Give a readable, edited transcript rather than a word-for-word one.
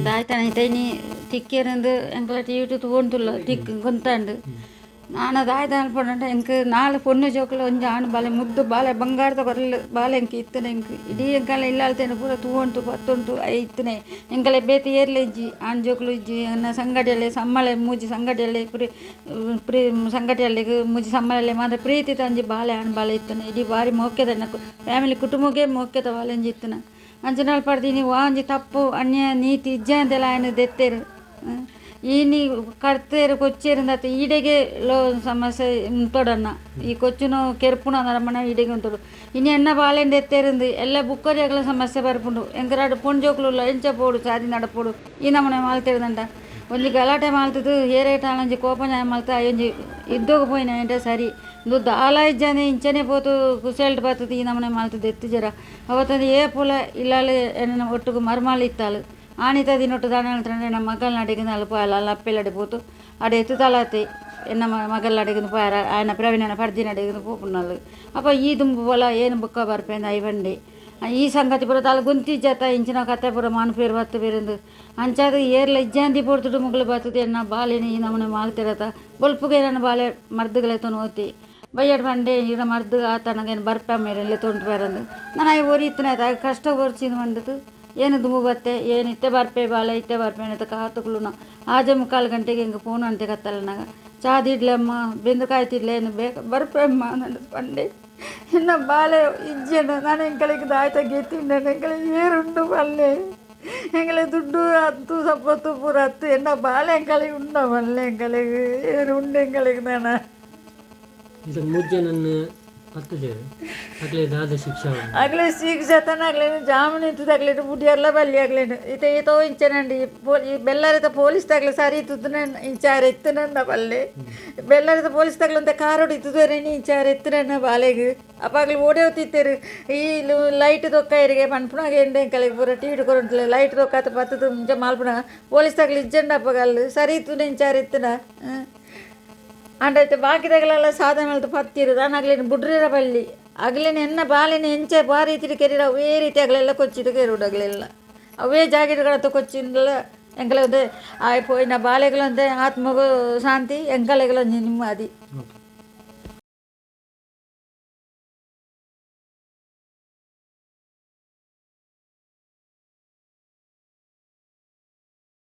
ದಾಯ್ತಾನ ಇನಿ ತಿಕ್ಕೇರಂದು ಎಂಕಲ T V ತೂವೊಂದುಲ್ಲ ತಿಕ್ ಗೊಂತಾಂಡು. ನಾನ ದಾಯ್ತ ಅನ್ಪುಂಡ ಎಂಕ್ ನಾಲ್ ಪೊಣ್ಣು ಜೋಕುಲು ಒಂಜಿ ಆಣ್ ಬಾಲೆ, ಮುದ್ದು ಬಾಲೆ, ಬಂಗಾರದ ಕೊರಲು ಬಾಲೆ ಎಂಕ್ ಇತ್ತನೆ. ಎಂಕ್ ಇಡೀ ಎಂಕಲ್ನ ಇಲ್ಲಾಲ್ತೇನೆ ಪೂರ ತೂವೊಂತು ಪತ್ತೊಂತು I ಇತ್ತನೆ. ಎಂಕಲೆ ಬೇತೆ ಏರ್ಲ ಇಜ್ಜಿ, ಆಣ್ ಜೋಕುಲು ಇಜ್ಜಿ. ಎನ್ನ ಸಂಗಡಿಯಲ್ಲೆ ಸಮ್ಮಲೆ ಮೂಜಿ ಸಂಗಡಿಯಲ್ಲೆ ಪ್ರೀ ಪ್ರೀ ಸಂಗಡಿಯಲ್ಲೆಗ್ ಮೂಜಿ ಸಮ್ಮಲೆ ಮಾತ ಪ್ರೀತಿದ ಒಂಜಿ ಬಾಲೆ ಆಣ್ ಬಾಲೆ ಇತ್ತನೆ. ಇಡೀ ಬಾರಿ ಮೋಕೆದ ಫ್ಯಾಮಿಲಿ ಕುಟುಂಬಗೆ ಮೋಕೆದ ಬಾಲೆ ಒಂಜಿ ಇತ್ತನ. ಅಂಚನೆ ಪಡ್ದಿನಿ ವಾ ಒಂಜಿ ತಪ್ಪು ಅನ್ಯಾಯ ನೀತಿ ಇಜ್ಜಾಂದೆಲ ಆಯನ್ ದೆತ್ತೆರ್. ಈನಿ ಕಡ್ತೇರು ಕೊಚ್ಚೇರು ಈಡೆಗೆ ಲೋ ಸಮಸ್ಯೆ ಉಂತೊಡನ್ನ ಈ ಕೊಚ್ಚುನು ಕೆರ್ಪುನ ನರಮಣ ಈಡೆಗೆ ಉಂತೊಡು. ಇನಿ ಎನ್ನ ಬಾಲೆನ್ ದೆತ್ತೇರಿಂದು ಎಲ್ಲ ಬುಕ್ಕರಿಯಾಗಲ ಸಮಸ್ಯೆ ಬರ್ಪುಂಡು. ಎಂಕರಾಡು ಪೊಂಜೋಕುಲು ಎಂಚ ಪೋಡು ಸಾದಿ ನಡಪೋಡು ಈ ನಮೂನೆ ಮಾಲ್ತಿರ್ದಂಡ ಒಂಜಿ ಗಲಾಟೆ ಮಾಲ್ತದು ಏರೇಟಾಲ ಒಂಜಿ ಕೋಪ ನ್ಯಾಯ ಮಲ್ತು ಒಂಜಿ ಯುದ್ಧಗ್ ಪೋಯಿನ ಎಂಟ ಸರಿ. ಉಂದು ದಾಲ ಇಜ್ಜಾನೆ ಇಂಚನೆ ಪೋತು ಕುಸೇಲ್ಟ್ ಬತ್ತದು ಈ ನಮೂನೆ ಮಾಲ್ತು ದೆತ್ತುಜೆರ. ಅವತ್ತೊಂದು ಏಪೊಲ ಇಲ್ಲಾಲ್ ಎನ್ನ ಒಟ್ಟುಗು ಮರ್ಮಾಲ್ ಇತ್ತಾಲ್. ಆನಿತ ದಿನೊಟ್ಟು ದಾನೆ ಹೇಳ್ತಾರೆ ನಮ್ಮ ಮಗಲ್ನಾಡಿಗೆ ಅಲ್ಪ ಅಲ್ಲ ಅಪ್ಪೆಲ್ಲಡೆ ಪೋತು ಅಡೆ ಎತ್ತುತಲಾತೆ ಎನ್ನ ಮಗಲ್ನಾಡಿಗೆ ಪೋಯಾರ ಆಯನ ಪ್ರವೀಣನ ಪರ್ದಿನಡೆಗೆ ಪೋಪುನಲ್. ಅಪ್ಪ ಈ ದುಂಬು ಪೋಲ ಏನು ಬುಕ್ಕ ಬರ್ಪೇಂದು I ಬಂಡೆ ಈ ಸಂಗತಿ ಪೂರ ದಾಲ ಗೊಂತಿಜ್ಜತ ಇಂಚಿನ ಕತೆ ಪೂರ ಮಾನ್ಪೇರು ಬತ್ತು ಬೇರೆಂದು ಅಂಚಾದ ಏರ್ಲ ಇಜ್ಜಾಂದಿ ಪೊರ್ತುಡು ಮುಗುಲು ಬತ್ತುದು ಎನ್ನ ಬಾಲೆನ ಈ ನಮೂನೆ ಮಾಲ್ತಿರತ. ಬೊಲ್ಪುಗೆ ನನ್ನ ಬಾಲೆ ಮರ್ದುಗಲೆ ಓತಿ ಬಯ್ಯಡ್ ಬಂಡೆ ಈರ ಮರ್ದು ಆತನಗೇನು ಬರ್ಪ ಮೇರೆಲ್ಲ ತೊಂಟು ಬೇರಂದು ನಾನು I ಒರಿತ್ತನೆ ಆಯ್ತು ಕಷ್ಟ ಬರ್ಚಿಂದು ಬಂದದ್ದು. ಏನು ದುಂಬು ಬತ್ತೆ ಏನು ಇತ್ತೆ ಬರ್ಪೆ ಬಾಲೆ ಇತ್ತೆ ಬರ್ಪೆ ಅಂತ ಕಾತುಕುಲು ಆಜೆ ಮುಕ್ಕಾಲು ಗಂಟೆಗೆ ಹಿಂಗೆ ಫೋನ್ ಅಂತೆ ಕತ್ತಲನಾಗ ಚಾ ದಿಡ್ಲಮ್ಮ ಬೆಂದಕಾಯಿ ತಿಡ್ಲೆ ಏನು ಬೇಕ ಬರ್ಪೆ ಅಮ್ಮ ನನ್ನ ಪಂಡೆ. ಇನ್ನು ಬಾಲೆ ಇಜ್ಜೆನ ನಾನು ಎಂಕಳಿಗೆ ದಾಯ್ತ ಗೆತ್ತಿಂಡ ಎಂಕಳಿಗೆ ಏರುಂಡು ಪಲ್ಲೆ ಎಂಕಲೆ ದುಡ್ಡು ಹತ್ತು ಸಪ್ಪತ್ತು ಪೂರ ಹತ್ತು ಎನ್ನ ಬಾಲೆ ಎಂಕಳಿಗೆ ಉಂಡ ಪಲ್ಲೆ ಎಂಕಳಿಗೆ ಏರು ಉಂಡು ಎಂಕಳಿಗೆ ನಾನು. ಇದು ಮೂಜನನ್ನು ಪತ್ತುಜೆರ್ ಅಕ್ಲೆ ದಾದ ಶಿಕ್ಷೆ ಆವೊಡು. ಅಗಲೆ ಶಿಕ್ಷೆ ತನ ಅಗಲೇನು ಜಾಮೀನು ಇತ್ತು ಅಗಲೇನು ಬುಡಿಯರ್ಲ ಬಲ್ಲಿ ಅಗಲೇನು ಇತ್ತೆ ಈತೋ ಇಂಚನಂడి ಈ ಬೆಳ್ಳಾರಿದ ಪೊಲೀಸ್ ತಗಲೆ ಸರಿ ಇತ್ತುನ ಇಂಚಾರ ಇತ್ತುನನ್ನ ಬಲ್ಲೆ ಬೆಳ್ಳಾರಿದ ಪೊಲೀಸ್ ತಗಲೆ ಅಂತ ಕಾರೋಡು ಇತ್ತುದರೇನಿ ಇಂಚಾರ ಇತ್ತುನನ್ನ ಬಾಲೆಗ್ ಅಪ್ಪ ಅಗಲು ಓಡೆ ಹೋತಿತ್ತೇರು. ಈ ಲೈಟ್ ದೊಕ್ಕ ಇರಿಗೆ ಪನ್ಪುನಾಗ ಎಂಡೆ ಎಂಕಲೆಗ್ ಪೂರ ಟಿವಿ ಕೊರಂಟ್ಲೆ ಲೈಟ್ ದೊಕ್ಕ ಪತ್ತದು ಮುಂಚೆ ಮಾಲ್ಪುನಾಗ ಪೊಲೀಸ್ ತಗಲು ಇಜ್ಜಂಡ ಅಪ್ಪಗಲ್ಲು ಸರಿ ಇತ್ತುನ ಇಂಚಾರ ಇತ್ತುನ. ಅಂಡ ಇತ್ತೆ ಬಾಕಿದಾಗಲೆಲ್ಲ ಸಾಧನೆ ಮಲ್ತು ಪತ್ತಿರು ದಾನ ಅಗಲೇನು ಬುಡ್ರಿರ ಬಲ್ಲಿ ಅಗಲೇನು ಎನ್ನ ಬಾಲೆನ ಎಂಚ ಬಾರಿ ರೀತಿಡ್ ಕೆರಿರ ಅವೇ ರೀತಿ ಅಗಲೆಲ್ಲ ಕೊಚ್ಚಿದು ಕೆರುಡು ಅಗಲೆಲ್ಲ ಅವೇ ಜಾಗೆಟ್ಗಳ ಕೊಚ್ಚಿಂದಲ ಎಂಕಲೆ ಒಂತೆ ಆಯ್ ಪೋಯಿನ ಬಾಲೆಗಳು ಅಂತೆ ಆತ್ಮಗೂ ಶಾಂತಿ ಎಂಕಲೆಗಳ ನೆಮ್ಮದಿ. ಓಕೆ.